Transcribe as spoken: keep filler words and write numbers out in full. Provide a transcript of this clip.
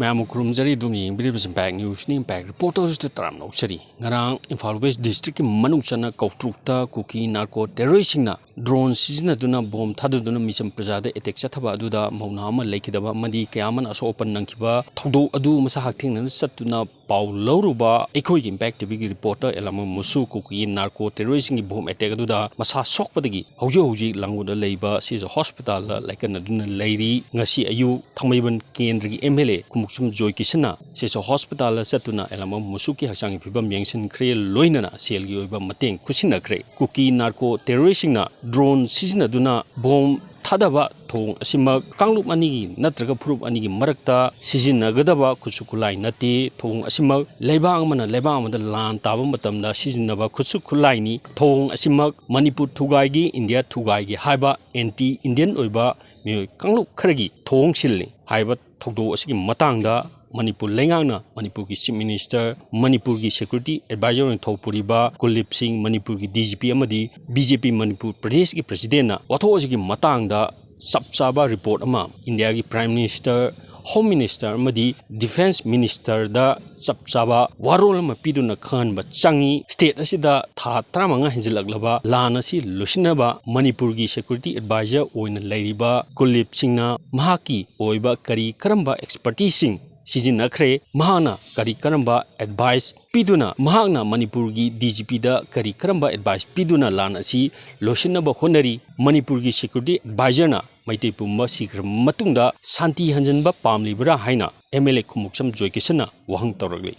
ꯃꯌꯥꯝꯕꯨ ꯈꯨꯔꯨꯝꯖꯔꯤ꯫ ꯑꯗꯨꯝ ꯌꯦꯡꯕꯤꯔꯤꯕꯁꯤ impact ꯅ꯭ꯌꯨꯁꯅꯤ꯫ Impact ꯔꯤꯄꯣꯔꯇꯔꯁꯤꯗ ꯇꯔꯥꯝꯅ ꯑꯣꯛꯆꯔꯤ꯫ ꯉꯔꯥꯡ ꯏꯝꯐꯥꯜ ꯋꯦꯁ ꯗꯤꯁꯇ꯭ꯔꯤꯛꯀꯤ ꯃꯅꯨꯡ ꯆꯟꯅ ꯀꯧꯇ꯭ꯔꯨꯛꯇ ꯀꯨꯀꯤ ꯅꯥꯔꯀꯣ ꯇꯦꯔꯣꯔꯤꯁꯁꯤꯡꯅ ꯗ꯭ꯔꯣꯟ ꯁꯤꯖꯤꯟꯅꯗꯨꯅ ꯕꯣꯝ ꯊꯥꯗꯗꯨꯅ ꯃꯤꯆꯝ ꯄ꯭ꯔꯖꯥꯗ ꯑꯦꯇꯦꯛ ꯆꯠꯊꯕ ꯑꯗꯨꯗ ꯃꯧ ꯅꯍꯥ ꯑꯃ ꯂꯩꯈꯤꯗꯕ ꯑꯃꯗꯤ ꯀꯌꯥ ꯑꯃꯅ ꯑꯁꯣꯛ ꯑꯄꯟ ꯅꯪꯈꯤꯕ ꯊꯧꯗꯣꯛ ꯑꯗꯨ ꯃꯁꯥ ꯍꯛꯊꯦꯡꯅꯅ ꯆꯠꯇꯨꯅ ꯄꯥꯎ ꯂꯧꯔꯨꯕ ꯑꯩꯈꯣꯏꯒꯤ ꯏꯝꯄꯦꯛ ꯇꯤꯚꯤꯒꯤ ꯔꯤꯄꯣꯔꯇꯔ ꯑꯦꯂꯥꯃ ꯃꯨꯁꯨ ꯀꯨꯀꯤ ꯅꯥꯔꯀꯣ ꯇꯦꯔꯣꯔꯤꯁꯁꯤꯡꯒꯤ ꯕꯣꯝ ꯑꯦꯇꯦꯛ ꯑꯗꯨꯗ ꯃꯁꯥ ꯁꯣꯛꯄꯗꯒꯤ ꯍꯧꯖꯤꯛ ꯍꯧꯖꯤꯛ ꯂꯥꯡꯒꯣꯜꯗ ꯂꯩꯕ ꯁꯤꯖ ꯍꯣꯁꯄꯤꯇꯥꯜꯗ ꯂꯥꯏꯀꯠꯅꯗꯨꯅ ꯂꯩꯔꯤ꯫ ꯉꯁꯤ ꯑꯌꯨꯛ ꯊꯥꯡꯃꯩꯕꯟ ꯀꯦꯟꯗ꯭ꯔꯒꯤ ꯑꯦꯝ ꯑꯦꯜ ꯑꯦ ꯈꯨꯃꯨꯛꯁꯝ ꯖꯣꯏ ꯀꯤꯁꯟꯅ ꯁꯤꯖ ꯍꯣꯁꯄꯤꯇꯥꯜꯗ ꯆꯠꯇꯨꯅ ꯑꯦꯂꯥꯃ ꯃꯨꯁꯨꯀꯤ ꯍꯛꯆꯥꯡꯒꯤ ꯐꯤꯕꯝ ꯌꯦꯡꯁꯤꯟꯈ꯭ꯔꯦ, ꯂꯣꯏꯅꯅ ꯁꯦꯜꯒꯤ ꯑꯣꯏꯕ ꯃꯇꯦꯡ ꯈꯨꯠꯁꯤꯟꯅꯈ꯭ꯔꯦ꯫ ꯀꯨꯀꯤ ꯅꯥꯔꯀꯣ ꯇꯦꯔꯣꯔꯤꯁꯁꯤꯡꯅ ꯗ꯭ꯔꯣꯟ ꯁꯤꯖꯤꯟꯅꯗꯨꯅ ꯕꯣꯝ ꯊꯥꯗꯕ ꯊꯧꯑꯣꯡ ꯑꯁꯤꯃꯛ ꯀꯥꯡꯂꯨꯞ ꯑꯅꯤꯒꯤ ꯅꯠꯇ꯭ꯔꯒ ꯐꯨꯔꯨꯞ ꯑꯅꯤꯒꯤ ꯃꯔꯛꯇ ꯁꯤꯖꯤꯟꯅꯒꯗꯕ ꯈꯨꯠꯁꯨ ꯈꯨꯠꯂꯥꯏ ꯅꯠꯇꯦ꯫ ꯊꯧꯑꯣꯡ ꯑꯁꯤꯃꯛ ꯂꯩꯕꯥꯛ ꯑꯃꯅ ꯂꯩꯕꯥꯛ ꯑꯃꯗ ꯂꯥꯟ ꯇꯥꯕ ꯃꯇꯝꯗ ꯁꯤꯖꯤꯟꯅꯕ ꯈꯨꯠꯁꯨ ꯈꯨꯠꯂꯥꯏꯅꯤ꯫ ꯊꯧꯑꯣꯡ ꯑꯁꯤꯃꯛ ꯃꯅꯤꯄꯨꯔ ꯊꯨꯒꯥꯏꯒꯤ, ꯏꯟꯗꯤꯌꯥ ꯊꯨꯒꯥꯏꯒꯤ ꯍꯥꯏꯕ ꯑꯦꯟꯇꯤ ꯏꯟꯗꯤꯌꯟ ꯑꯣꯏꯕ ꯃꯤꯑꯣꯏ ꯀꯥꯡꯂꯨꯞ ꯈꯔꯒꯤ ꯊꯧꯑꯣꯡ ꯁꯤꯜꯂꯤ ꯍꯥꯏꯕ ꯊꯧꯗꯣꯛ ꯑꯁꯤꯒꯤ ꯃꯇꯥꯡꯗ ꯃꯅꯤꯄꯨꯔ ꯂꯩꯉꯥꯛꯅ ꯃꯅꯤꯄꯨꯔꯒꯤ ꯆꯤꯐ ꯃꯤꯅꯤꯁꯇꯔ, ꯃꯅꯤꯄꯨꯔꯒꯤ ꯁꯦꯀ꯭ꯌꯨꯔꯤꯇꯤ ꯑꯦꯗꯚꯥꯏꯖꯔ ꯑꯣꯏꯅ ꯊꯧ ꯄꯨꯔꯤꯕ ꯀꯨꯜꯗꯤꯞ ꯁꯤꯡ, ꯃꯅꯤꯄꯨꯔꯒꯤ ꯗꯤ ꯖꯤ ꯄꯤ ꯑꯃꯗꯤ ꯕꯤ ꯖꯦ ꯄꯤ ꯃꯅꯤꯄꯨꯔ ꯄ꯭ꯔꯗꯦꯁꯀꯤ ꯄ꯭ꯔꯁꯤꯗꯦꯟꯠꯅ ꯋꯥꯊꯣꯛ ꯑꯁꯤꯒꯤ ꯃꯇꯥꯡꯗ ꯆꯞ ꯆꯥꯕ ꯔꯤꯄꯣꯔꯠ ꯑꯃ ꯏꯟꯗꯤꯌꯥꯒꯤ ꯄ꯭ꯔꯥꯏꯝ ꯃꯤꯅꯤꯁꯇꯔ, ꯍꯣꯝ ꯃꯤꯅꯤꯁꯇꯔ ꯑꯃꯗꯤ ꯗꯤꯐꯦꯟꯁ ꯃꯤꯅꯤꯁꯇꯔꯗ ꯆꯞ ꯆꯥꯕ ꯋꯥꯔꯣꯜ ꯑꯃ ꯄꯤꯗꯨꯅ ꯈꯪꯍꯟꯕ ꯆꯪꯏ꯫ ꯁ꯭ꯇꯦꯠ ꯑꯁꯤꯗ ꯊꯥ ꯇꯔꯥꯃꯉꯥ ꯍꯦꯟꯖꯤꯜꯂꯛꯂꯕ ꯂꯥꯟ ꯑꯁꯤ ꯂꯣꯏꯁꯤꯟꯅꯕ ꯃꯅꯤꯄꯨꯔꯒꯤ ꯁꯦꯀ꯭ꯌꯨꯔꯤꯇꯤ ꯑꯦꯗꯚꯥꯏꯖꯔ ꯑꯣꯏꯅ ꯂꯩꯔꯤꯕ ꯀꯨꯜꯗꯤꯞ ꯁꯤꯡꯅ ꯃꯍꯥꯛꯀꯤ ꯑꯣꯏꯕ ꯀꯔꯤ ꯀꯔꯝꯕ ꯑꯦꯛꯁꯄꯔꯇꯤꯁꯁꯤꯡ ꯁꯤꯖꯤꯟꯅꯈ꯭ꯔꯦ, ꯃꯍꯥꯛꯅ ꯀꯔꯤ ꯀꯔꯝꯕ ꯑꯦꯗꯚꯥꯏꯁ ꯄꯤꯗꯨꯅ, ꯃꯍꯥꯛꯅ ꯃꯅꯤꯄꯨꯔꯒꯤ ꯗꯤ ꯖꯤ ꯄꯤꯗ ꯀꯔꯤ ꯀꯔꯝꯕ ꯑꯦꯗꯚꯥꯏꯁ ꯄꯤꯗꯨꯅ ꯂꯥꯟ ꯑꯁꯤ ꯂꯣꯏꯁꯤꯟꯅꯕ ꯍꯣꯠꯅꯔꯤ, ꯃꯅꯤꯄꯨꯔꯒꯤ ꯁꯦꯀ꯭ꯌꯨꯔꯤꯇꯤ ꯑꯦꯗꯚꯥꯏꯖꯔꯅ ꯃꯩꯇꯩ ꯄꯨꯝꯕ ꯁꯤꯈ꯭ꯔꯕ ꯃꯇꯨꯡꯗ ꯁꯥꯟꯇꯤ ꯍꯟꯖꯤꯟꯕ ꯄꯥꯝꯂꯤꯕ꯭ꯔꯥ ꯍꯥꯏꯅ ꯑꯦꯝ ꯑꯦꯜ ꯑꯦ ꯈꯨꯃꯨꯛꯁꯝ ꯖꯣꯏ ꯀꯤꯁꯟꯅ ꯋꯥꯍꯪ ꯇꯧꯔꯛꯂꯤ꯫